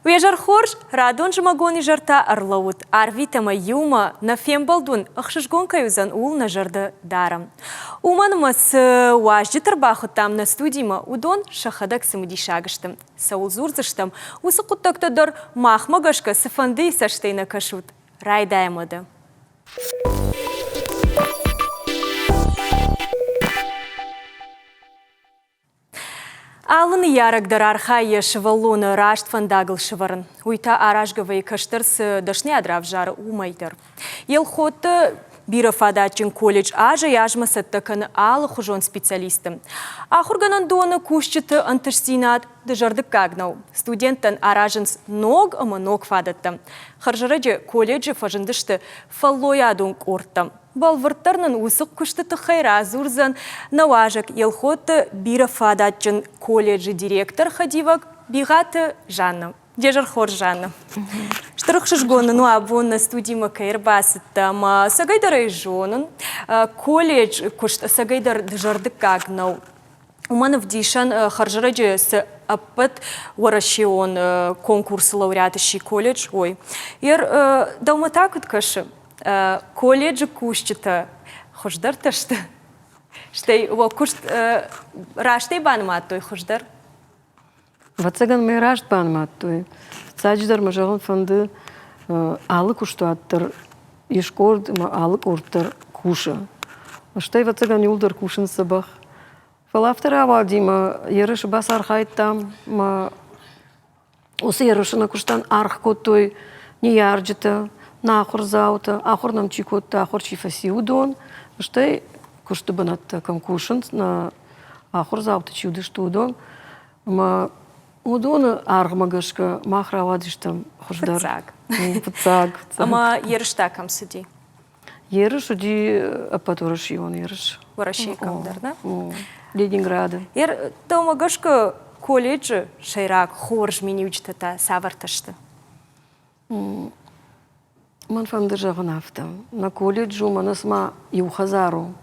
Уе зӕр хорз, радон зымӕгон изӕр та ӕрлӕууыд. Арвит ӕмӕ иумӕ нӕ фембӕлд уын ӕхсызгон кӕй уыдзӕн, ууыл нӕ зӕрдӕ дарӕм. Уымӕн ӕмӕ цы уазджыты ӕрбахуыдтам нӕ студимӕ, уыдон сӕхӕдӕг цымыдисаг сты. Цӕуыл дзурдзыстӕм, уыцы хъуыддӕгтӕ дӕр махмӕ гӕсгӕ цыфӕндыйы цӕстӕй нӕ кӕсут. Райдайӕм уӕдӕ. Алы ныййарӕг дӕр архайы йӕ сывӕллоны раст фӕндагыл сӕвӕрын. Уый та аразгӕ вӕййы кӕстӕр цы дӕсныйад равзары, уымӕй дӕр. Елхотты бирӕфадатджын колледж азӕй-азмӕ цӕттӕ кӕны алыхуызон специалистты. Ахуыргӕнӕндоны кусджыты ӕнтыстдзинад дызӕрдыггаг нӕу. Студенттӕн аразынц ног ӕмӕ ног фадӕттӕ. Хӕрзӕрӕджы колледжы фӕзындысты фӕллойадон къордтӕ. Бӕлвырддӕр нын уыцы куысты тыххӕй радзурдзӕн нӕ уазӕг Елхотты бирӕфадатджын колледжы директор хӕдивӕг Бигъаты Жанна. Де зӕр хорз, Жанна. Стыр ӕхсызгон нын у абон нӕ студимӕ кӕй ӕрбацыдтӕ ӕмӕ ӕцӕгӕйдӕр ӕй зонын, колледж куыст ӕцӕгӕйдӕр дызӕрдыггаг нӕу. Уымӕн ӕвдисӕн хӕрзӕрӕджы цы ӕппӕт уӕрӕсеон конкурсы лауреат сси колледж, ой. Ер дӕумӕ та куыд кӕсы, колледжы кусджытӕ хуыздӕртӕ сты? Стӕй уӕ куыст растӕй банымадтой хуыздӕр? Ӕвӕццӕгӕн мӕ раст банымадтой. Фыццаджыдӕр мӕ зӕгъын фӕнды, алы куыстуат дӕр ис къорд ӕмӕ алы къорд дӕр кусы. Стӕй, ӕвӕццӕгӕн, иуылдӕр кусынц дзӕбӕх. Фӕлӕ афтӕ рауади мӕ ерысы бацархайдтам мӕ уыцы ерысы нӕ куыстӕн аргъ кодтой ныййарджытӕ, нӕ ахуырдзаутӕ, ахуыр нӕм чи кодта, ахуыр чи фӕци, уыдон, стӕй куысты бынӕттӕ кӕм кусынц, нӕ ахуырдзаутӕ чи уыдысты, уыдон. Ӕмӕ уыдоны аргъмӕ гӕсгӕ мах рауадыстӕм хуыздӕр. Фыццаг. Фыццаг. Ӕмӕ ерыстӕ кӕм цыди? Ерыс уыди ӕппӕтуӕрӕсейон ерыс. Уӕрӕсейы кӕмдӕр, нӕ? Ленинграды. Дӕумӕ гӕсгӕ колледжы сӕйраг хорз миниуджытӕ та цавӕртӕ сты? Мӕн фӕнды зӕгъын афтӕ. Нӕ колледж у мӕнӕ цыма иу хӕдзар у.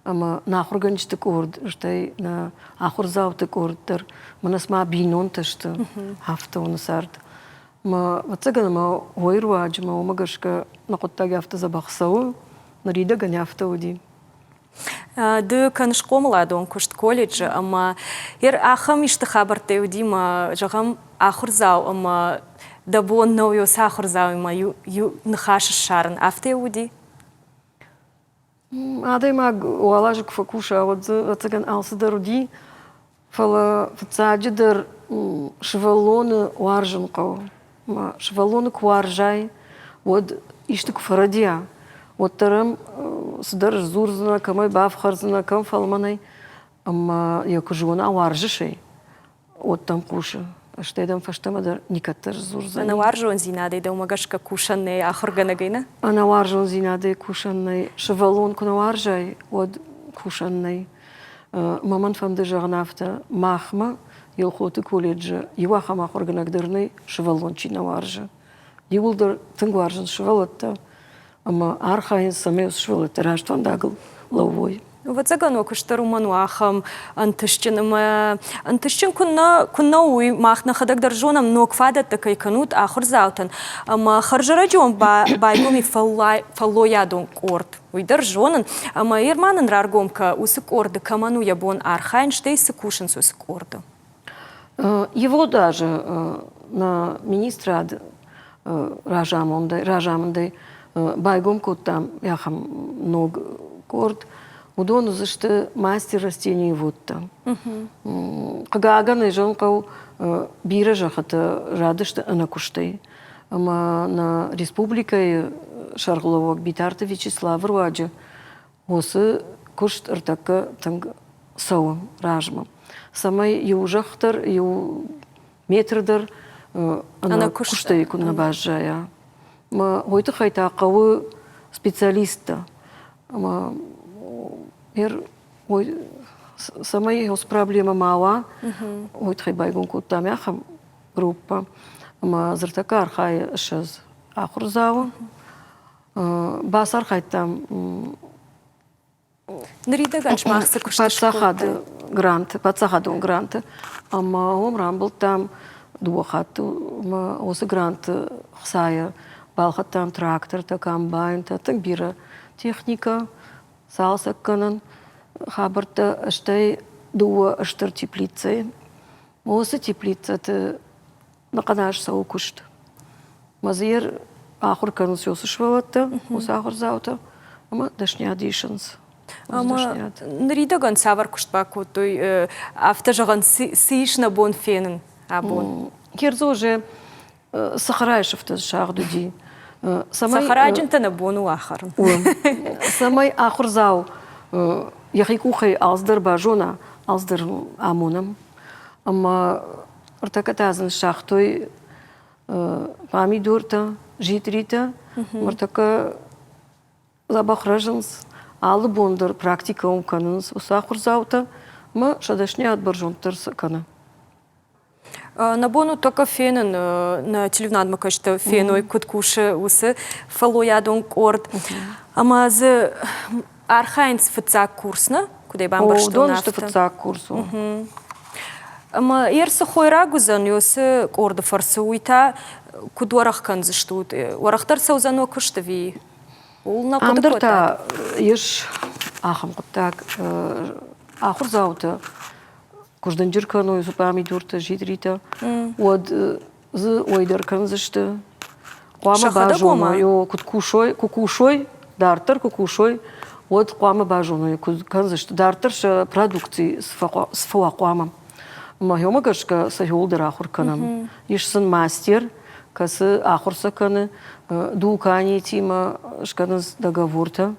Ӕмӕ нӕ ахуыргӕнджыты къорд, стӕй нӕ ахуырдзауты къорд дӕр мӕнӕ цыма бинонтӕ сты, афтӕ у нӕ цард. Мӕ, ӕвӕццӕгӕн, ӕмӕ уой руаджы мӕ уымӕ гӕсгӕ нӕ хъуыддаг афтӕ дзӕбӕх цӕуы, ныридӕгӕн афтӕ уыди. Ды кӕныс хъомыладон куыст колледжы ӕмӕ ер ахӕм исты хабӕрттӕ уыди мӕ, зӕгъӕм, ахуырдзау ӕмӕ дӕ бон нӕу уыцы ахуырдзауимӕ иу ныхас ссарын, афтӕ уыди? Адӕймаг уал азы куы фӕкуса, уӕд дзы, ӕвӕццӕгӕн, алцыдӕр уыди. Фӕлӕ фыццаджыдӕр сывӕллоны уарзын хъӕуы. Ӕмӕ сывӕллоны куы уарзай, уӕд исты куы фӕрӕдийа, уӕддӕр ӕм цыдӕр сдзурдзынӕ, кӕм ӕй бафхӕрдзынӕ, кӕм фӕлмӕнӕй. Ӕмӕ йӕ куы зона, уарзыс ӕй, уӕд дӕм хъусы. Стӕй дӕм фӕстӕмӕ дӕр никӕддӕр сдзурдзӕни. Ӕнӕуарзондзинадӕй дӕумӕ гӕсгӕ кусӕн нӕй ахуыргӕнӕгӕй, нӕ? Ӕнӕуарзондзинадӕй кусӕн нӕй. Сывӕллон куы нӕ уарзай, уӕд кусӕн нӕй. Мӕ мӕн фӕнды зӕгъын афтӕ, махмӕ Елхоты колледжы иу ахӕм ахуыргӕнӕг дӕр нӕй, сывӕллон чи нӕ уарзы. Иууылдӕр тынг уарзынц сывӕллӕттӕ ӕмӕ архайынц, цӕмӕй уыцы сывӕллӕттӕ раст фӕндагыл лӕууой. Ӕвӕццӕгӕн, уӕ куыст дӕр уымӕн у ахӕм ӕнтыстджын ӕмӕ ӕнтыстджын куыннӕ, куыннӕ у, уый мах нӕхӕдӕг дӕр зонӕм, ног фадӕттӕ кӕй кӕнут ахуырдзаутӕн. Ӕмӕ хӕрзӕрӕджы байгом и фӕллойадон къорд. Уый дӕр зонын. Ӕмӕ Ерман нын раргом кӕ, уыцы къорды кӕмӕн у йӕ бон архайын, стӕй цы кусынц уыцы къорды? Ивгъуыд азы нӕ министрад разамындӕй, разамындӕй байгом кодтам ахӕм ног къорд. Уыдон уыдзысты мастер растениеводтӕ. Хъыгагӕн, зӕгъын хъӕуы, бирӕ зӕххытӕ радысты ӕнӕкуыстӕй. Ӕмӕ нӕ республикӕйы сӕргълӕууӕг Битарты Вячеславы руаджы уыцы куыст ӕртӕккӕ тынг цӕуы размӕ. Цӕмӕй иу зӕхх дӕр, иу метр дӕр ӕнӕ куыстӕй куы нӕ баззайа. Ӕмӕ уый тыххӕй та хъӕуы специалисттӕ. Ӕмӕ цӕмӕй уыцы проблемӕ ма уа, уый тыххӕй байгом кодтам ахӕм группӕ. Ӕмӕ дзырдтӕккӕ архайы 20 ахуырдзауы. Бацархайдтам Ныридӕгӕн сымах цы куыст паддзахады грант, паддзахадон гранты ӕмӕ уым рамбылдтам. Дыууӕ хатты ма уыцы гранты хцайӕ балхӕдтам трактортӕ, комбайнтӕ, тынг бирӕ техникӕ, цалцӕггӕнӕн хабӕрттӕ, стӕй дыууӕ стыр теплицӕйы. Уыцы теплицӕты ӕнӕхъӕн аз цӕуы куыст. Мӕ дзы йе ахуыр кӕнынц уыцы сывӕллӕттӕ, уыцы ахуырдзаутӕ ӕмӕ дӕсниад исынц. Ӕмӕ ныридӕгӕн цавӕр куыст бакодтой, афтӕ зӕгъӕн, цы ис нӕ бон фенын абон? Керзо же цӕхӕрайы сыфтӕ сагъд уыди. Цӕхӕраджынтӕ нӕ бон у ахӕрын. Цӕмӕй ахуырдзау йӕхи къухӕй алцыдӕр базона, алцыдӕр амонӕм. Ӕмӕ ӕртӕккӕ та дзы ныссагътой памидортӕ, джитритӕ. Ӕртӕккӕ дзӕбӕх рӕзынц, алы бон дӕр практикӕ уым кӕнынц уыцы ахуырдзаутӕ ӕмӕ сӕ дӕсниад бӕрзонддӕр кӕны. Нӕ бон у только фенын, нӕ телевизионмӕ кӕсты феной, куыд кусы уыцы фӕллойадон къорд. Ӕмӕ дзы архайынц фыццаг курс, нӕ? Куыд ӕй бамбӕрстон, Уыдон сты фыццаг курс. Ӕмӕ ер цы хойраг уыдзӕн уыцы къорды фӕрцы, уый та куыд уӕрӕх кӕндзыстут? Уӕрӕхдӕр цӕудзӕн уӕ куыст ӕви ууыл нӕ хъуыды Ам дӕр та ис ахӕм хъуыддаг. Ахуырдзаутӕ куы сдынджыр кӕной памидортӕ, джитритӕ, уӕд дзы уӕй дӕр кӕндзысты. Хъуамӕ базоной, куыд кусой, куы кусой, дарддӕр куы кусой, уӕд хъуамӕ базоной, куыд кӕндзысты. Дарддӕр сӕ продукци цы фӕуа хъуамӕ. Ӕмӕ уымӕ гӕсгӕ сӕ иуылдӕр ахуыр кӕнӕм. Ис сын мастер, кӕцы ахуыр сӕ кӕны, дуканитимӕ скӕнынц договортӕ.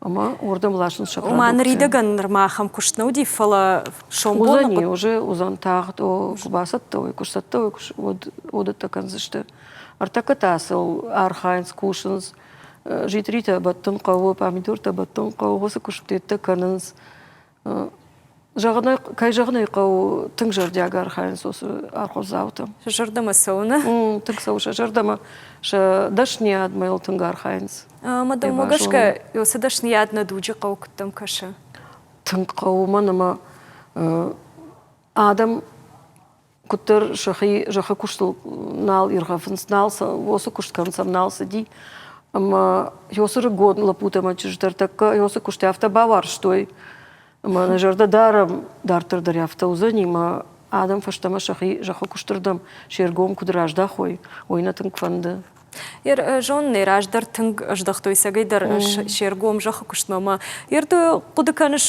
Ӕмӕ уырдӕм ласынц сӕ Ома ныридӕгӕн нырма ахӕм куыст нӕ уыди, фӕлӕ сомбоны Уыдзӕни, уже уыдзӕн тагъд, о, куы бацӕттӕ уой, куы сцӕттӕ уой, уӕд уыдӕттӕ кӕндзысты. Ӕртӕккӕ та сыл архайынц, кусынц. Джитритӕ бӕттын хъӕуы, памидортӕ бӕттын хъӕуы, уыцы куыстытӕ кӕнынц. Зӕгъын кӕй зӕгъын ӕй хъӕуы, тынг зӕрдиаг архайынц уыцы ахуырдзаутӕ. Сӕ зӕрдӕмӕ цӕуы, нӕ? Тынг цӕуы сӕ зӕрдӕмӕ, сӕ дӕсныйадмӕ йыл тынг архайынц. Ӕмӕ дӕумӕ гӕсгӕ, уыцы дӕсныйад нӕ дуджы хъӕуы куыддӕм кӕсы? Тынг хъӕуы, уымӕн ӕмӕ адӕм куыддӕр сӕхи зӕххы куыстыл нал иргъӕвынц, нал сӕ уыцы куыст кӕнын сӕм нал цыди. Ӕмӕ уыцы рыгон лӕппутӕ ӕмӕ чызджытӕ тӕккӕ уыцы куыстӕй афтӕ бауарзтой, ӕмӕ нӕ зӕрдӕ дарӕм, дарддӕр дӕр афтӕ уыдзӕни, ӕмӕ адӕм фӕстӕмӕ сӕхи зӕххы куыстырдӕм се ргом куыд раздахой, уый нӕ тынг фӕнды. Зонын раздӕр тынг ӕздӕхтой цӕгӕйдӕр се ргом зӕххы куыстмӕ ӕмӕ ер ды хъуыды кӕныс,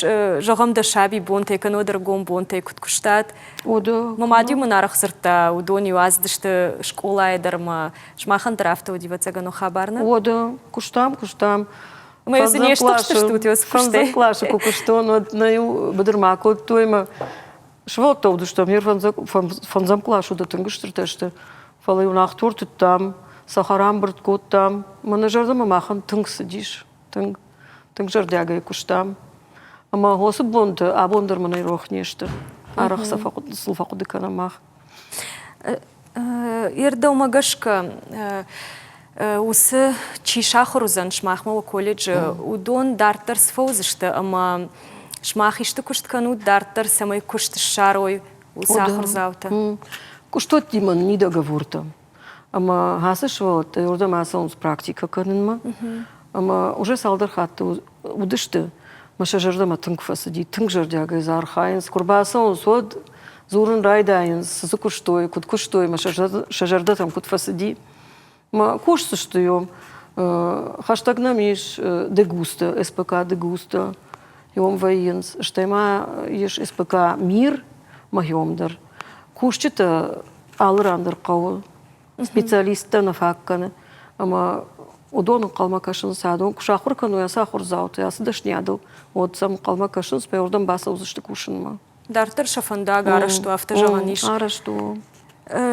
зӕгъӕм, дӕ саби бонтӕй кӕнӕ ӕрыгон бонтӕй куыд куыстат? Мӕ мад-иу мын арӕх дзырдта, уыдон-иу ацыдысты скъолайы дӕр ӕмӕ сымахӕн дӕр афтӕ уыди, ӕвӕццӕгӕн, хабар, нӕ? Уӕдӕ, куыстам, куыстам. Ӕмӕ дзы не стыхстыстут уыцы куыстӕй? Къласы куы куыстон, уӕд нӕ-иу быдырмӕ акодтой ӕмӕ Сывӕллӕттӕ уыдыстӕм, не фӕндзӕм кълас уыд, тынг стыртӕ сты. Фӕлӕ-иу нахтор тыдтам, цӕхӕр ӕмбырд кодтам. Мӕ нӕ зӕрдӕмӕ махӕн тынг цыдис, тынг, тынг зӕрдиагӕй куыстам. Ӕмӕ уыцы бонты абон дӕр мӕнӕй рох не сты. Арӕх сӕ сыл фӕхъуыды кӕнӕм мах. Ер дӕумӕ гӕсгӕ уыцы чи сахуыр уыдзӕн сымахмӕ уӕ колледжы, уыдон дарддӕр цы фӕуыдзысты ӕмӕ сымах исты куыст кӕнут дарддӕр, цӕмӕй куыст ссарой уыцы ахуырдзаутӕ? Куыстуӕттимӕ не договортӕ. Ӕмӕ ацы сывӕллӕттӕ уырдӕм ацӕуынц практикӕ кӕнынмӕ. Ӕмӕ уже цалдӕр хатты уыдысты, мӕ сӕ зӕрдӕмӕ тынг фӕцыди, тынг зӕрдиагӕй дзы архайынц. Куы рбацӕуынц, уӕд дзурын райдайынц, цы дзы куыстой, куыд куыстой, мӕ сӕ зӕрдӕтӕм куыд фӕцыди. Мӕ кусдзысты йом. Хӕстӕг нӕм ис Дегусты, СПК Дегусты. Йом вӕййынц. Стӕй ма ис СПК Мир, мӕ дӕр. Кусджытӕ алы ран дӕр хъӕуы. Специалисттӕ нӕ фаг кӕны. Ӕмӕ уыдон ӕнхъӕлмӕ кӕсынц, адон куы сахуыр кӕной ацы ахуырдзауты ацы дӕсныйадыл, уӕд сӕм ӕнхъӕлмӕ кӕсынц, мӕ уырдӕм бацӕудзысты кусынмӕ. Дарддӕр сӕ фӕндаг арӕзт у, афтӕ зӕгъӕн ис. Арӕзт у.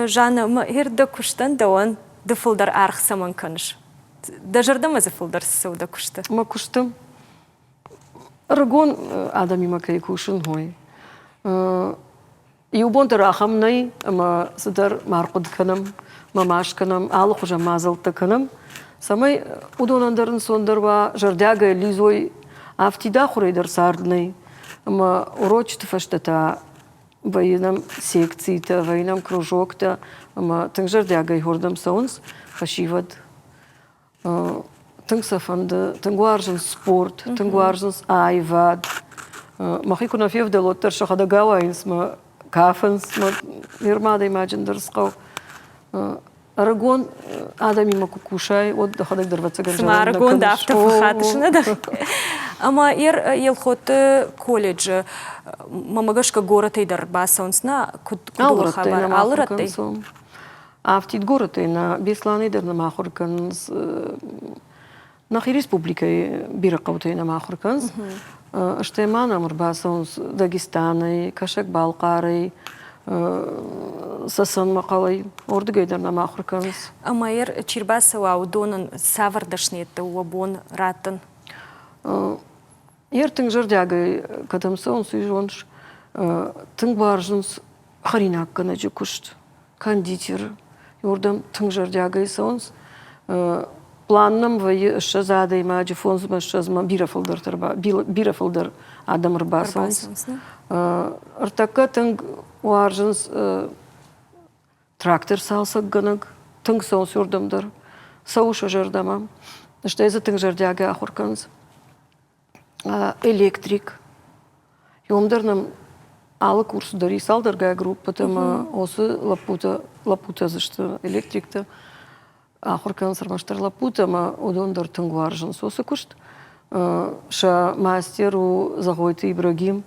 Жанна, мӕ дӕ куыстӕн дӕуӕн ды фылдӕр аргъ цӕмӕн кӕныс? Дӕ зӕрдӕмӕ дзы фылдӕр цы цӕуы дӕ куысты? Мӕ куысты ӕрыгон адӕмимӕ кӕй кусын, уый. Иу бон дӕр ахӕм нӕй, ӕмӕ цыдӕр ма ӕрхъуыды кӕнӕм, ма ма скӕнӕм, алыхуызӕн мадзӕлттӕ кӕнӕм, цӕмӕй уыдонӕн дӕр ӕнцондӕр уа, зӕрдиагӕй лидзой, афтид ахуырӕй дӕр цард нӕй. Ӕмӕ урочыты фӕстӕ та Вӕййы нӕм секцитӕ, вӕййы нӕм кружоктӕ ӕмӕ тынг зӕрдиагӕй уырдӕм цӕуынц фӕсивӕд. Тынг сӕ фӕнды, тынг уарзынц спорт, тынг уарзынц аивад. Мӕхи куы нӕ февдӕлы, уӕддӕр сӕхӕдӕг ауайынц мӕ кафынц, мӕ нырма адӕймаджы ӕндӕр цы хъӕуы. Ӕрыгон адӕмимӕ куы кусай, уӕд дӕхӕдӕг дӕр ӕвӕццӕгӕн Цыма ӕрыгон дӕ афтӕ фӕхатыс, нӕ дӕ? Ӕмӕ Елхотты колледжы, мӕмӕ гӕсгӕ, горӕтӕй дӕр бацӕуынц, нӕ? Куыд у хабар? Алы рӕттӕй? Афтид горӕтӕй нӕ, Беслӕнӕй дӕр нӕм ахуыр кӕнынц. Нӕхи республикӕйы бирӕ хъӕутӕй нӕм ахуыр кӕнынц. Стӕй ма нӕм ӕрбацӕуынц Дагестанӕй, Кӕсӕг-Балхъарӕй, Цӕцӕн-Мӕхъӕлӕй. Уырдыгӕй дӕр нӕм ахуыр кӕнынц. Ӕмӕ чи рбацӕуа, уыдонӕн цавӕр дӕсныйӕдтӕ уӕ бон раттын? Ер тынг зӕрдиагӕй кӕдӕм цӕуынц, уый зоныс. Тынг уарзынц хӕринаггӕнӕджы куыст, кондитер. Уырдӕм тынг зӕрдиагӕй цӕуынц. План нӕм вӕййы 20 адӕймаджы, фондзмӕ, ссӕдзмӕ бирӕ фылдӕр бирӕ фылдӕр адӕм ӕрбацӕуынц. Ӕртӕккӕ тынг уарзынц трактор цалцӕггӕнӕг, тынг цӕуынц уырдӕм дӕр. Цӕуы сӕ зӕрдӕмӕ. Стӕй дзы тынг зӕрдиагӕй ахуыр кӕнынц. Электрик. Уым дӕр нӕм алы курсы дӕр и цалдӕргай группӕтӕ ӕмӕ уыцы лӕппутӕ, лӕппутӕ дзы сты электриктӕ. Ахуыр кӕнынц ӕрмӕстдӕр лӕппутӕ ӕмӕ уыдон дӕр тынг уарзынц уыцы куыст. Сӕ мастер у Зӕгъойты Ибрагим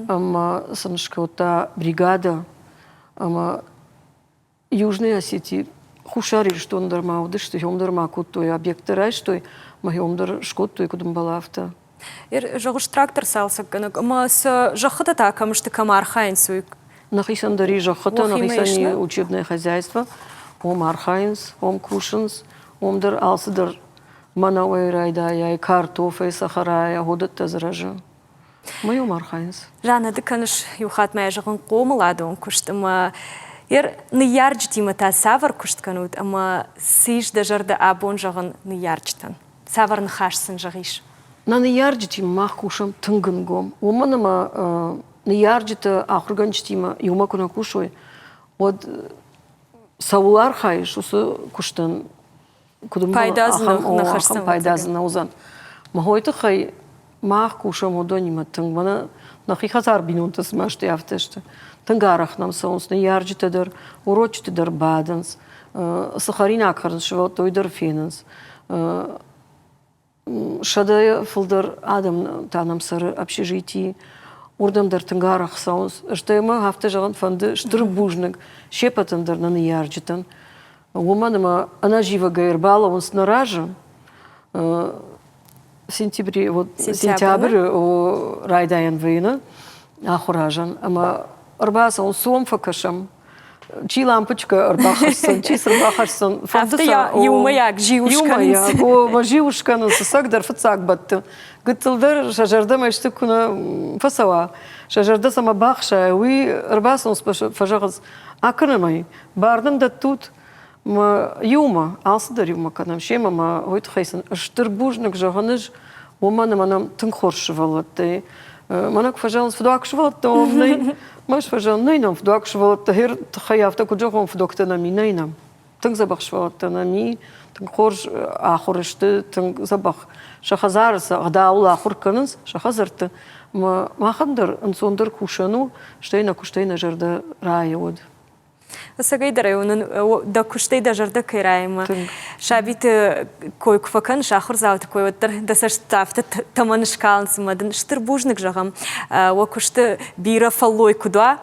ӕмӕ сын скодта бригадӕ ӕмӕ Южный Осетии, Хуссар Ирыстон дӕр ма уыдысты, уым дӕр ма кодтой, объекттӕ райстой, ӕмӕ уым дӕр скодтой, куыд ӕмбӕлы, афтӕ. Зӕгъыс, трактор цалцӕггӕнӕг ӕмӕ сӕ зӕххытӕ та кӕм сты, кӕм архайынц, уый? Нӕхицӕн дӕр и зӕххытӕ, нӕхицӕн и учебное хозяйство, уым архайынц, уым кусынц, уым дӕр алцыдӕр мӕнӕуӕй райдайай, картофӕй, цӕхӕрайӕ, уыдӕттӕ дзы рӕзы. Ма йӕм архайынц. Жанна, ды кӕныс иу хатт ма зӕгъын хъомыладон куыст ӕмӕ ныййарджытимӕ та цавӕр куыст кӕнут ӕмӕ цы ис дӕ зӕрдӕ абон зӕгъын ныййарджытӕн? Цавӕр ныхас сын зӕгъис? Нӕ ныййарджытимӕ мах кусӕм тынг ӕнгом, уымӕн ӕмӕ ныййарджытӕ ахуыргӕнджытимӕ иумӕ куы нӕ кусой, уӕд цӕуыл архайыс, уыцы куыстӕн куыд пайда ахӕм пайда дзы нӕ уыдзӕн. Мӕ тыххӕй мах кусӕм уыдонимӕ тынг. Мӕнӕ нӕхи хӕдзар бинонтӕ цыма сты, афтӕ сты. Тынг арӕх нӕм цӕуынц ныййарджытӕ дӕр, урочыты дӕр бадынц, цы хӕринаг хӕрынц сывӕллӕттӕ, уый дӕр фенынц. Сӕдӕйӕ фылдӕр адӕм та нӕм цӕры общежитийы. Уырдӕм дӕр тынг арӕх цӕуынц. Стӕй мӕ афтӕ зӕгъын фӕнды, стыр бузныг се ппӕтӕн дӕр нӕ ныййарджытӕн. Уымӕн ӕмӕ ӕнӕзивӕгӕй ӕрбалӕууынц нӕ разы. Сентябри, вот сентябры райдайӕн вӕййы ахуыразӕн ӕмӕ ӕрбацӕуынц, сом фӕкӕсӕм. Чи лампочкӕ ӕрбахӕсдзӕн, чи цы ӕрбахӕсдзӕн. Фӕнды сӕ иумӕйаг зиу скӕнынц. Иумӕйаг, зиу скӕнынц, цӕгдӕр фыццаг бӕтты. Гыццылдӕр сӕ зӕрдӕмӕ сты куы нӕ фӕцӕуа, сӕ зӕрдӕ цӕмӕ бахсайа, уый ӕрбацӕуынц, фӕзӕгъынц, акӕнӕм ӕй, бар нын дӕттут, мӕ иумӕ, алцыдӕр иумӕ кӕнӕм семӕ мӕ уый тыххӕй сын стыр бузныг зӕгъын ӕз, уымӕн ӕмӕ нӕм тынг хорз сывӕллӕттӕ и. Мӕнӕ куы фӕзӕгъынц, фыдуаг сывӕллӕттӕ уӕм нӕй, мӕ ӕз фӕзӕгъын, нӕй нӕм фыдуаг сывӕллӕттӕ, гъер тыххӕй афтӕ куыд зӕгъон, фыдуӕгтӕ нӕм и, нӕй нӕм. Тынг дзӕбӕх сывӕллӕттӕ нӕм и, тынг хорз ахуыр сты, тынг дзӕбӕх сӕ хӕдзары сӕ ӕгъдауыл ахуыр кӕнынц, сӕ хӕдзӕртты. Мӕ махӕн дӕр ӕнцондӕр кусӕн у, стӕй нӕ куыстӕй нӕ зӕрдӕ райы уӕд. Ӕцӕгӕйдӕр ӕй уынын, дӕ куыстӕй дӕ зӕрдӕ кӕй райы сабиты кой куы фӕкӕныс, ахуырдзауты кой, уӕддӕр дӕ цӕст афтӕ тӕмӕн скалынц ӕмӕ дын стыр бузныг зӕгъӕм, уӕ куысты бирӕ фӕллой куыд уа,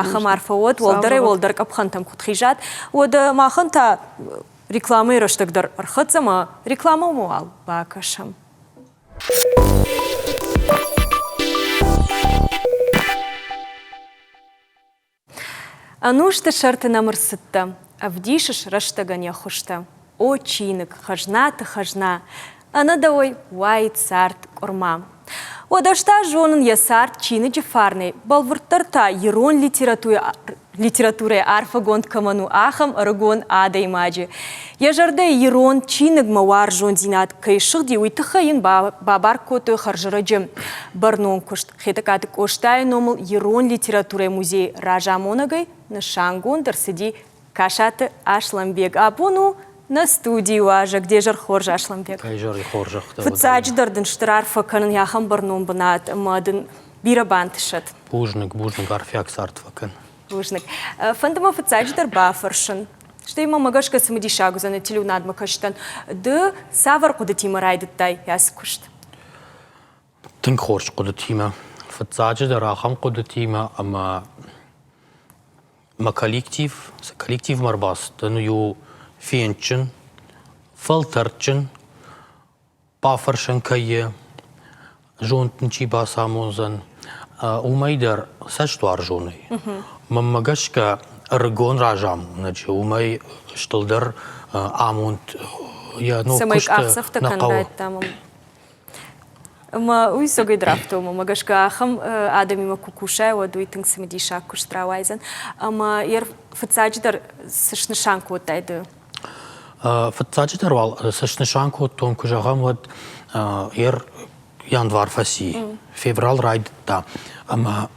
ахӕм арфӕ уӕд, уӕлдӕрӕй-уӕлдӕр къӕпхӕнтӕм куыд хизат. Уӕдӕ махӕн та рекламӕйы рӕстӕг дӕр ӕрхӕццӕ ӕмӕ рекламӕмӕ уал бакӕсӕм. Ӕнусты сӕрты нӕм ӕрцыдтӕ, ӕвдисыс рӕстӕгӕн йӕ хуызтӕ. О чиныг, хӕзнаты хӕзна, ӕнӕ дӕуӕй уаид цард къуырма. Уӕдӕ та зонын йӕ цард чиныджы фарнӕй, бӕлвырддӕр та ирон литературӕйы арфӕгонд кӕмӕн у, ахӕм ӕрыгон адӕймаджы. Йӕ зӕрдӕйы ирон чиныгмӕ уарзондзинад кӕй ссыгъди, уый тыххӕй йын бабар кодтой хӕрзӕрӕджы бӕрнон куыст. Хетӕгкаты Къостайы номыл ирон литературӕйы музейы разамонӕгӕй нысангонд ӕрцыди Касаты Аслӕнбег. Абон у нӕ студийы уазӕг. Де зӕр хорз, Аслӕнбег. Изӕры хорзӕхтӕ. Фыццаджыдӕр дын стыр арфӕ кӕнын ахӕм бӕрнон бынат ӕмӕ дын бирӕ бантысӕд. Бузныг, бузныг, арфиаг цард фӕкӕн. Бузныг. Фӕнды мӕ фыццаджыдӕр бафӕрсын, стӕй мӕм гӕсгӕ цымыдисаг уыдзӕн телеуынадмӕ кӕсдӕн. Ды цавӕр хъуыдытимӕ райдыдтай ацы куыст? Тынг хорз хъуыдытимӕ. Фыццаджыдӕр ахӕм хъуыдытимӕ, ӕмӕ мӕ коллектив, цы коллективмӕ ӕрбацыдтӕн, уый у фендджын, фӕлтӕрдджын, бафӕрсӕн кӕй зонд ын чи бацамондзӕн, уымӕй дӕр цӕстуарзонӕй. Мӕнмӕ гӕсгӕ, ӕрыгон разамонӕджы уымӕй стылдӕр амонд йӕ ног Цӕмӕй куысты къахдзӕфтӕ нӕ кӕн хъӕуы. райдыдтам. Ӕмӕ уый цогӕй дӕр афтӕ у, мӕ гӕсгӕ ахӕм адӕмимӕ куы кусай, уӕд уый тынг цымыдисаг куыст рауайдзӕн. Ӕмӕ йӕ фыццаджыдӕр цы снысан кодтай ды? Фыццаджыдӕр уал цы снысан кодтон, куы зӕгъӕм, уӕд ер январ фӕци, феврал райдыдта. Ӕмӕ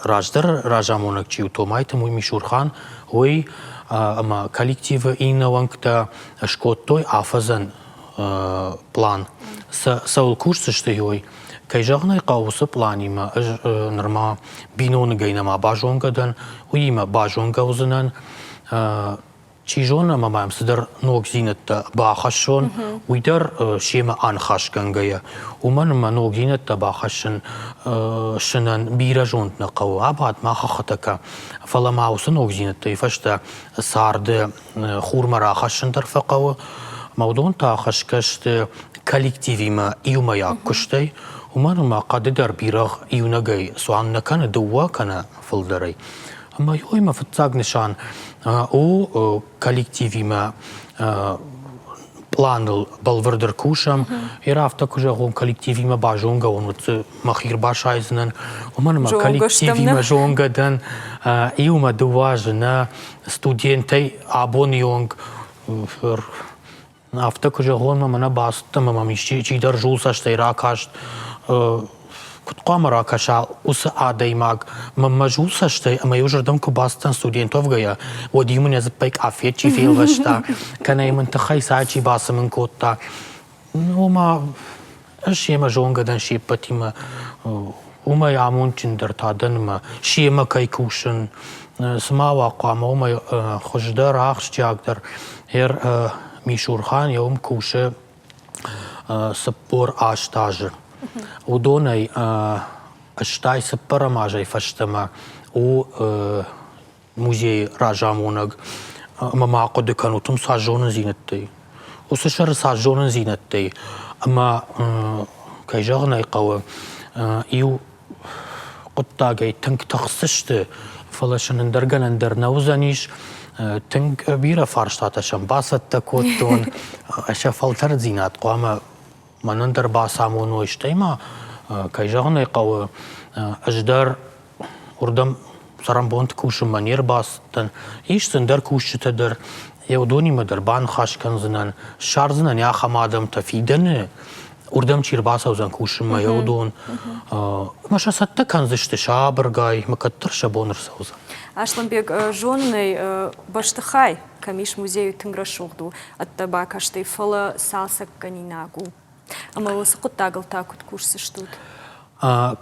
раздӕр разамонӕг чи у Томайты Мишурхан, уый ӕмӕ коллективы иннӕ уӕнгтӕ скодтой афӕдзӕн план. Цӕуыл кусдзысты, уый. Кӕй зӕгъын ӕй хъӕуы, уыцы планимӕ ӕз нырма биноныгӕй нӕма базонгӕ дӕн, уыимӕ базонгӕ уыдзынӕн. Чи зоны, ӕмӕ мӕм цыдӕр ногдзинӕдтӕ бахӕссон, уый дӕр семӕ аныхасгӕнгӕйӕ. Уымӕн ӕмӕ ногдзинӕдтӕ бахӕссын сынӕн бирӕ зонд нӕ хъӕуы, абад ма хӕххытӕ, фӕлӕ ма уыцы ногдзинӕдтӕй фӕстӕ царды хурмӕ рахӕссын дӕр фӕхъӕуы. Ӕмӕ уыдон та хӕсгӕ сты коллективимӕ иумӕйаг куыстӕй, уымӕн ӕмӕ хъӕды дӕр бирӕгъ иунӕгӕй цуан нӕ кӕны дыууӕ кӕнӕ фылдӕрӕй. Ӕмӕ уый мӕ фыццаг нысан у коллективимӕ планыл бӕлвырд ӕркусӕм. Йе афтӕ куы зӕгъон, коллективимӕ базонгӕ уон, уӕд дзы мӕхи ӕрбасайдзынӕн. Уымӕн ӕмӕ коллективимӕ зонгӕ дӕн. Иумӕ дыууӕ азы нӕ студентӕй абоны онг Афтӕ куы зӕгъон, мӕ мӕнӕ бацыдтӕн ӕмӕ мӕм исчи чидӕр зулцӕстӕй ракаст, куыд хъуамӕ ракӕса уыцы адӕймаг мӕнмӕ зулцӕстӕй ӕмӕ иузӕрдӕм куы бацыдтӕн студент уӕвгӕйӕ, уӕд-иу мын йӕ дзыппӕй къафет чи фелвӕста, кӕнӕ мын тыххӕй цай чи бацымын кодта. Ома, ӕз семӕ зонгӕ дӕн се ппӕтимӕ, уымӕй амондджындӕр та дӕн ӕмӕ семӕ кӕй кусын, цы ма уа хъуамӕ уымӕй хуыздӕр, ахсджиагдӕр. Ер Мишурхан йӕ уым кусы 48 азы. Уыдонӕй 84 азӕй фӕстӕмӕ у музейы разамонӕг ӕмӕ ма ахъуыды кӕнут, уым цас зонындзинӕдтӕй, уыцы сӕры цас зонындзинӕдтӕй ӕмӕ, кӕй зӕгъын ӕй хъӕуы, иу хъуыддагӕй тынг тыхсдзысты, фӕлӕ сын ӕндӕр гӕнӕн дӕр нӕ уыдзӕнис. Тынг бирӕ фарстатӕ сӕм бацӕттӕ кодтон, сӕ фӕлтӕрддзинад хъуамӕ мӕнӕн дӕр бацамоной, стӕй ма, кӕй зӕгъын ӕй хъӕуы, ӕз дӕр уырдӕм цӕрӕнбонты кусынмӕ не рбацыдтӕн. Ис дзы ӕндӕр кусджытӕ дӕр, йӕ уыдонимӕ дӕр баныхас кӕндзынӕн, ссардзынӕн ахӕм адӕмтӕ фидӕны, уырдӕм чи рбацӕудзӕн кусынмӕ, йӕ уыдон. Ӕмӕ сӕ цӕттӕ кӕндзысты сабыргай, ӕмӕ кӕддӕр сӕ бон ӕрцӕудзӕн. Аслӕнбег, зонын ӕй, бӕстыхай, кӕм ис музей, тынг рӕсугъд у ӕддӕ бакастӕй, фӕлӕ цалцӕггӕнинаг у. Ӕмӕ уыцы хъуыддагыл та куыд кусдзыстут?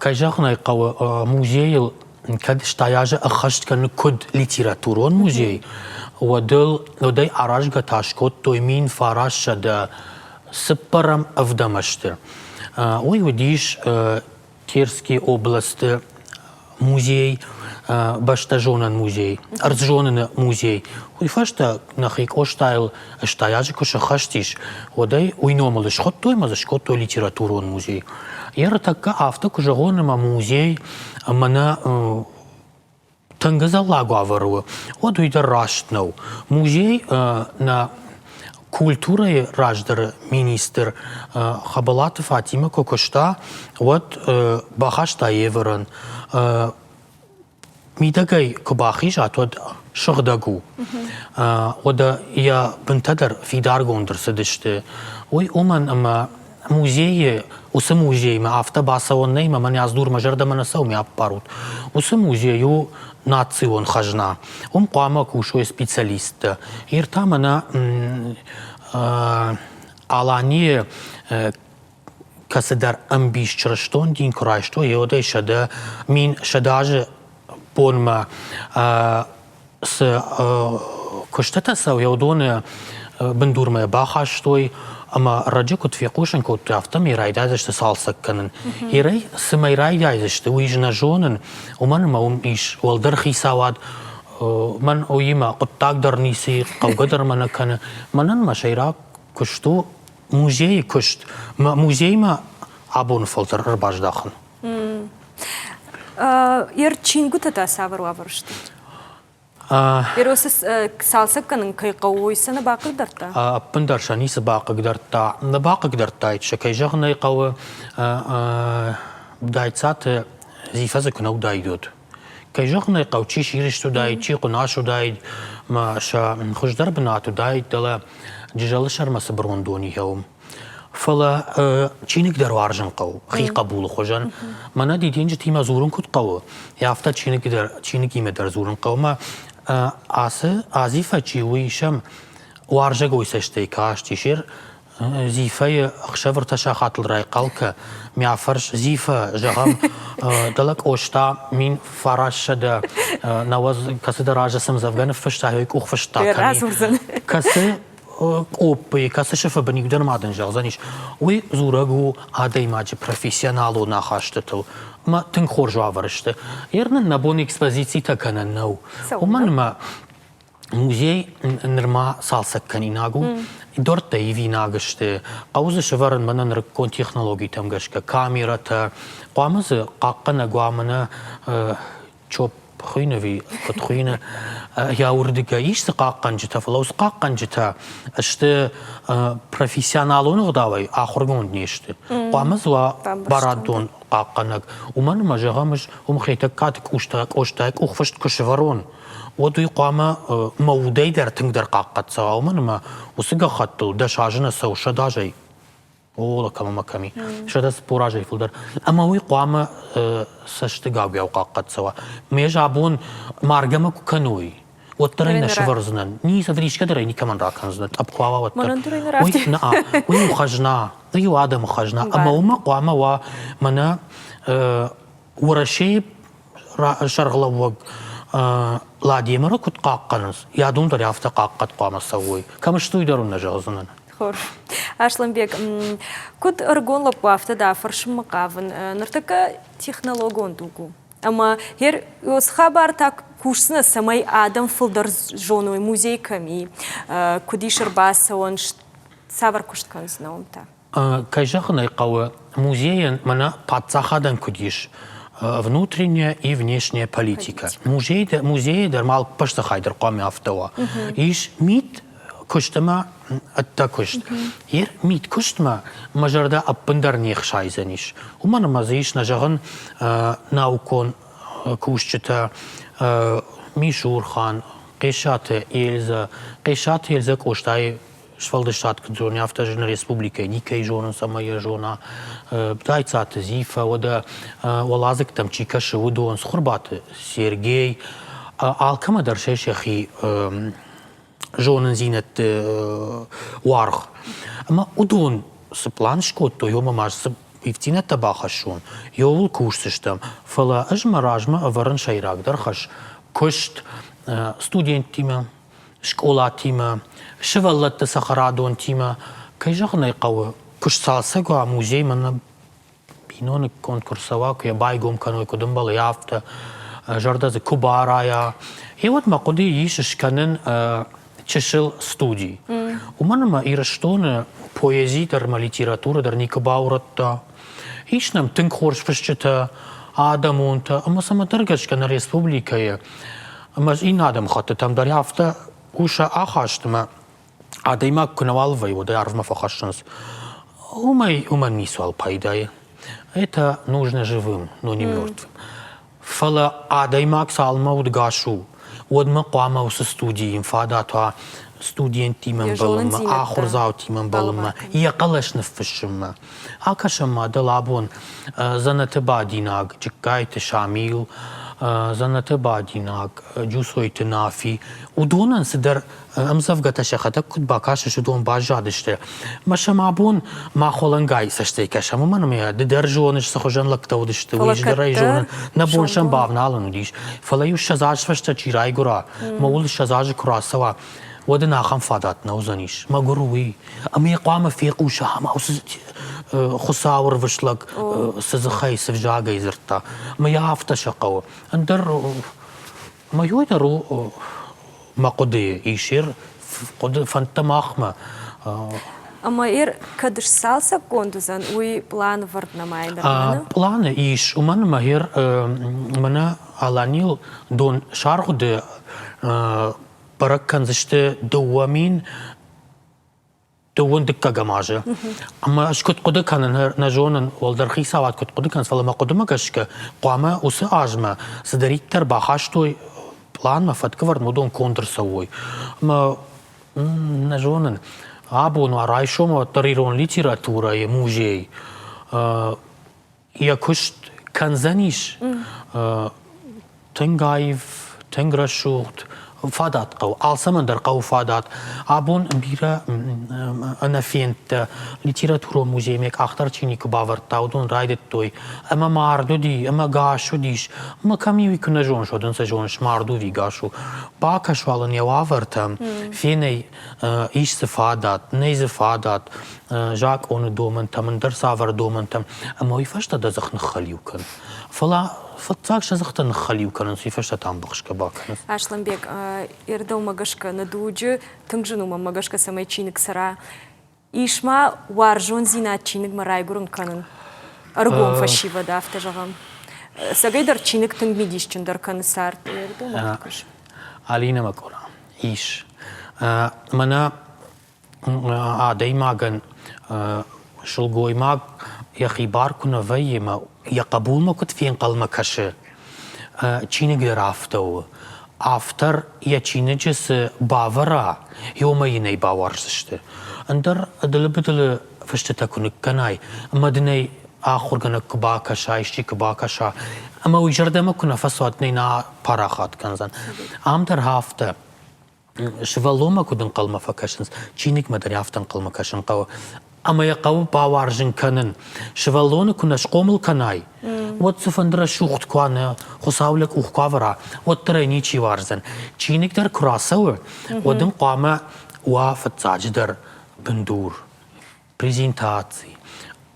Кӕй зӕгъын ӕй хъӕуы, музейыл кӕд стай азы ӕххӕст кӕны куыд литературон музей, уӕд ыл уӕдӕй аразгӕ та скодтой 1904 ӕвдӕм ӕзты. Уый уыдис Терскийы областы музей, бӕстӕзонӕн музей, ӕрдззоныны музей. Уый фӕстӕ нӕхи Къостайыл стай азы куы сӕххӕст ис, уӕд ӕй уый номыл схуыдтой ӕмӕ дзы скодтой литературон музей. Йе ртӕккӕ афтӕ куы зӕгъон, ӕмӕ музей мӕнӕ тынг ӕдзӕллаг уавӕры у, уӕд уый дӕр раст нӕу. Музей нӕ Культурӕйы раздӕры министр Хӕбӕлаты Фатимӕ куы куыста, уӕд бахаста йе вӕрӕн. Мидӕгӕй куы бахизат, уӕд сыгъдӕг у. Уӕдӕ йӕ бынтӕ дӕр фидаргонд ӕрцыдысты. Уый уымӕн ӕмӕ музейы, уыцы музеймӕ афтӕ бацӕуӕн нӕй, мӕ мӕнӕ аздур мӕ зӕрдӕмӕ нӕ цӕуы, мӕ аппарут. Уыцы музей у национ хӕзна. Уым хъуамӕ кусой специалисттӕ. Ир та мӕнӕ Аланийы кӕцыдӕр ӕмбис чырыстон дин куы райстой, уӕдӕй 1100 азы бонмӕ цы куыстытӕ цӕуы, уыдоны бындурмӕ бахастой ӕмӕ раджы куыд фехъусын кодтой, афтӕмӕй райдайдзысты цалцӕг кӕнын. Ирӕй цымӕй райдайдзысты, уый нӕ зонын, уымӕн ӕмӕ уым ис уӕлдӕр хицауад, мӕн уыимӕ хъуыддаг дӕр ницы, хъӕугӕ дӕр мӕ нӕ кӕны. Мӕнӕн мӕ сӕйраг куыст у музейы куыст, мӕ музеймӕ абоны фӕлтӕр ӕрбаздахын. Йе чингуытӕ та цавӕр уавӕры сты? Еросы цалцӕг кӕнын кӕй хъӕуы, уый сӕ нӕ бахъыгдардта? Ӕппындӕр сӕ ницы бахъыгдардта. Нӕ бахъыгдардтаид сӕ, кӕй зӕгъын ӕй хъӕуы, Дайцаты Зифа дзы куы нӕ уыдаид, уӕд. Кӕй зӕгъын ӕй хъӕуы, чи сирыст уыдаид, чи хъуынас уыдаид, мӕ сӕ хуыздӕр бынат уыдаид, дӕлӕ Джызӕлы сӕрмӕ цы брондон и, уым. Фӕлӕ чиныг дӕр уарзын хъӕуы, хи хъӕбулы хуызӕн. Мӕнӕ дидинджытимӕ дзурын куыд хъӕуы, афтӕ чиныг дӕр, чиныгимӕ дӕр дзурын хъӕуы. Мӕ ацы Азифа чи, уый сӕм уарзӕгой цӕстӕй кастис. Зифӕйы ӕхсӕвыртӕ сахатыл райхъал кӕ, мӕ фӕрс Зифа, зӕгъӕм, дӕлӕ Къоста 1990 кӕцыдӕр азы цы ӕмдзӕвгӕ ныффыста, уый къухфыст та кӕм и? Кӕцы къоппы, кӕцы сыфы бын иу дӕр ма дын зӕгъдзӕнис. Уый дзурӕг у адӕймаджы профессионалон ахастытыл ӕмӕ тынг хорз уавӕры сты. Ер нын нӕ бон экспозицитӕ кӕнын нӕу. Уымӕн ӕмӕ музей нырма цалцӕгкӕнинаг у, дӕрдтӕ ивинаг сты, хъӕуы дзы сӕвӕрын мӕнӕ нырыккон технологитӕм гӕсгӕ камерӕтӕ, хъуамӕ дзы хъахъхъӕнӕг уа мӕнӕ чоп хуыйны ӕви куыд хуыйны, йӕ уырдыгӕй ис дзы хъахъхъӕнджытӕ, фӕлӕ уыцы хъахъхъӕнджытӕ сты профессионалон ӕгъдауӕй ахуыргонд не сты. Хъуамӕ дзы уа барадон хъахъхъӕнӕг. Уымӕн ӕмӕ, зӕгъӕм, ӕз уым Хетӕгкаты Къостайы къухфыст куы сӕвӕрон, уӕд уый хъуамӕ мӕ удӕй дӕр тынгдӕр хъахъхъӕд цӕуа, уымӕн ӕмӕ уыцы гӕххӕттыл 10 азы нӕ цӕуы, 100 азӕй. О, кӕм ӕмӕ кӕм и. 140 азӕй фылдӕр. Ӕмӕ уый хъуамӕ цӕсты гагуыйау хъахъхъӕд цӕуа. Ме ӕз абон маргӕ мӕ куы кӕной, уӕддӕр ӕй нӕ сӕвӕрдзынӕн. Ницы рисгӕ дӕр ӕй никӕмӕн ракӕндзынӕн, тъӕпп куы ауа, уӕддӕр. Уый, нӕ, уый у хӕзна, уый у адӕмы хӕзна. Ӕмӕ уымӕ хъуамӕ уа мӕнӕ Уӕрӕсейы сӕргълӕууӕг Ладемыры куыд хъахъхъӕнынц, йӕ дон дӕр афтӕ хъахъхъӕд хъуамӕ цӕуой. Кӕм сты, уый дӕр уын нӕ зӕгъдзынӕн. Хорз. Аслӕнбег, куыд ӕрыгон лӕппу, афтӕ дӕ фӕрсынмӕ хъавын. Ныртӕккӕ технологон дуг у. Ӕмӕ уыцы хабар та кусдзынӕ, цӕмӕй адӕм фылдӕр зоной, музей кӕм и, куыд ис ӕрбацӕуӕн, цавӕр куыст кӕндзынӕ уым та? Кӕй зӕгъын ӕй хъӕуы, музейӕн мӕнӕ паддзахадӕн куыд ис внутренняя и внешняя политика. Музей, музейы дӕр ма бӕстыхай дӕр хъуамӕ афтӕ уа. Ис мид куыст ӕмӕ ӕддӕ куыст. Ер мид куыстмӕ мӕ зӕрдӕ ӕппындӕр не хсайдзӕнис. Уымӕн ӕмӕ дзы ис, нӕ зӕгъын, наукон кусджытӕ Мисурхан, Хъесаты Эльзӕ. Хъесаты Эльзӕ Къостайы сфӕлдыстад куыд зоны, афтӕ ӕз нӕ республикӕйы никӕй зонын, цӕмӕй йӕ зона. Тайцаты Зифа, уӕдӕ уӕладзыгтӕм чи кӕсы, уыдон, Цхуырбаты Сергей, алкӕмӕ дӕр сӕ сӕхи зонындзинӕдты уаргъ. Ӕмӕ уыдон цы план скодтой, уымӕ ма цы ивддзинӕдтӕ бахӕссон, иууыл кусдзыстӕм. Фӕлӕ ӕз мӕ размӕ ӕвӕрын сӕйрагдӕр хӕс куыст студенттимӕ, скъолатимӕ, сывӕллӕтты цӕхӕрадонтимӕ. Кӕй зӕгъын ӕй хъӕуы, куы сцалцӕг уа музей, мӕнӕ биноныг конд куы рцӕуа, куы йӕ байгом кӕной, куыд ӕмбӕлы, афтӕ, зӕрдӕ дзы куы барайа. Гъе уӕд мӕ хъуыдыйы ис скӕнын чысыл студи. Уымӕн ӕмӕ Ирыстоны поэзи дӕр ӕмӕ литературӕ дӕр никуы баурӕдта. Ис нӕм тынг хорз фысджытӕ, адӕмонтӕ ӕмӕ цӕмӕдӕр гӕсгӕ нӕ республикӕйы ӕмӕ иннӕ адӕмыхӕттытӕм дӕр афтӕ у сӕ ахаст ӕмӕ. Адӕймаг куы нӕуал вӕййы, уӕд ӕй арвмӕ фӕхӕссынц. Уымӕй уымӕн ницуал пайда и. Это нужно живым, но не мертвым. Фӕлӕ адӕймаг цалынмӕ удгас у, уӕдмӕ хъуамӕ уыцы студийы фадат уа студенттимӕ ӕмбӕлынмӕ, ахуырдзаутимӕ ӕмбӕлынмӕ, йӕ хъӕлӕс ныффыссынмӕ. Акӕсӕм ма дӕл абон дзӕнӕты бадинаг Джыккайты Шамил, дзӕнӕты бадинаг Джусойты Нафи. Уыдонӕн цыдӕр ӕмдзӕвгӕтӕ сӕхӕдӕг куыд бакӕсыс, уыдон баззадысты. Мӕ сӕм абон мах уӕлӕнгай цӕстӕй кӕсӕм, уымӕн ӕмӕ ды дӕр зоныс, цы хуызӕн лӕгтӕ уыдысты, уый ӕз дӕр ӕй зонын. Нӕ бон сӕм бавналын уыдис. Фӕлӕ-иу 20 азы фӕстӕ чи райгуыра, мӕ уыл 20 азы куы рацӕуа, уӕд ын ахӕм фадат нӕ уыдзӕнис. Мӕгуыр уый. Ӕмӕ йӕ хъуамӕ фехъуса, ӕмӕ уыцы Хуыцауы рвыст лӕг цы дзыхӕй, цы взагӕй дзырдта. Мӕ йӕ афтӕ сӕ хъӕуы. Ӕндӕр мӕ дӕр у мӕ хъуыдыйы ис ир хъуыды фӕндтӕ махмӕ. Ӕмӕ ир кӕд сцалцӕггонд уыдзӕн, уый план вӕрд нӕма и нырма? Планы ис, уымӕн ӕмӕ ир мӕнӕ Аланил дон саргъуыды бӕрӕг кӕндзысты 2000 дыууын дыккӕгӕм азы. Ӕмӕ ӕз куыд хъуыды кӕнын, нӕ зонын, уӕлдӕр хицауад куыд хъуыды кӕнынц, фӕлӕ мӕ хъуыдымӕ гӕсгӕ хъуамӕ уыцы азмӕ цыдӕриддӕр бахастой планмӕ, фӕткӕвӕрдмӕ, уыдон конд ӕрцӕуой. Ӕмӕ нӕ зонын, абон уа, райсом уӕддӕр ирон литературӕйы музей йӕ куыст кӕндзӕнис тынг аив, тынг рӕсугъд, фадат хъӕуы, алцӕмӕн дӕр хъӕуы фадат. Абон бирӕ ӕнӕфендтӕ литературон музеймӕ къах дӕр чи никуы бавӕрдта, уыдон райдыдтой. Ӕмӕ мард уыди, ӕмӕ гас уыдис. Ӕмӕ кӕм и, уый куы нӕ зоныс, уӕд ын цы зоныс, мард у ӕви гас у. Бакӕс уал ын йӕ уавӕртӕм, фен ӕй, ис дзы фадат, нӕй дзы фадат, закъоны домӕнтӕм, ӕндӕр цавӕр домӕнтӕм, ӕмӕ уый фӕстӕ дӕ дзых ныххӕлиу кӕн. Фӕлӕ фыццаг сӕ дзыхтӕ ныххӕлиу кӕнынц, уый фӕстӕ та ӕмбӕхсгӕ бакӕнынц. Аслӕнбег, ӕрдӕумӕ гӕсгӕ нӕ дуджы тынг зын у мӕнмӕ гӕсгӕ, цӕмӕй чиныг цӕра. Ис ма уарзондзинад чиныгмӕ райгуырын кӕнын? Ӕрыгон фӕсивӕд, афтӕ зӕгъӕм. Ӕцӕгӕйдӕр чиныг тынг мидисджындӕр кӕны цард. Алинӕ Макъора, ис. Мӕнӕ адӕймагӕн сылгоймаг йӕхи бар куы нӕ вӕййы ӕмӕ йӕ хъӕбулмӕ куыд фенхъӕлмӕ кӕсы, чиныг дӕр афтӕ у. Автор йӕ чиныджы цы бавӕра, уымӕ йын ӕй бауарздзысты. Ӕндӕр ӕдылы-быдылы фыстытӕ куы ныккӕнай ӕмӕ дын ӕй ахуыргӕнӕг куы бакӕса, исчи куы бакӕса, ӕмӕ уый зӕрдӕмӕ куы нӕ фӕцӕуа, уӕд ӕй нӕ парахат кӕндзӕн. Ам дӕр афтӕ. Сывӕллонмӕ куыд ӕнхъӕлмӕ фӕкӕсынц, чиныгмӕ дӕр афтӕ ӕнхъӕлмӕ кӕсын хъӕуы. Ӕмӕ йӕ хъӕуы бауарзын кӕнын. Сывӕллоны куы нӕ схъомыл кӕнай, уӕд цыфӕнды рӕсугъд куы уа, нӕ Хуыцау лӕг къух куы авӕра, уӕддӕр ӕй ничи уарздзӕн. Чиныг дӕр куы рацӕуы, уӕд ын хъуамӕ уа фыццаджыдӕр бындур, презентаци,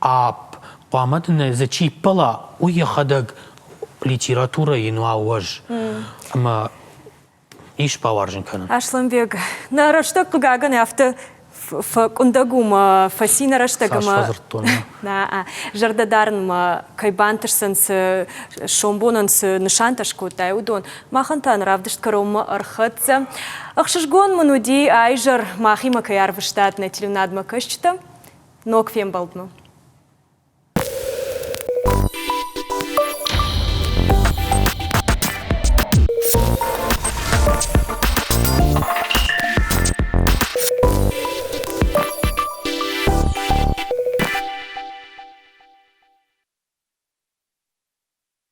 апп, хъуамӕ дын дзы чи ппӕла, уый йӕхӕдӕг литературӕ йын уа уӕз. Ӕмӕ ис бауарзын кӕнын. Аслӕнбег, нӕ рӕстӕг хъыгагӕн афтӕ фӕкъуындӕг у мӕ фӕци нӕ рӕстӕг ӕмӕ нӕ зӕрдӕ дарынмӕ кӕй бантысдзӕн цы сомбонӕн цы нысантӕ скодтай, уыдон. Махӕн та нӕ равдыст кӕронмӕ ӕрхӕццӕ. Ӕхсызгон мын уыди а изӕр махимӕ кӕй арвыстат нӕ телеуынадмӕ кӕсджытӕ. Ног фембӕлдмӕ.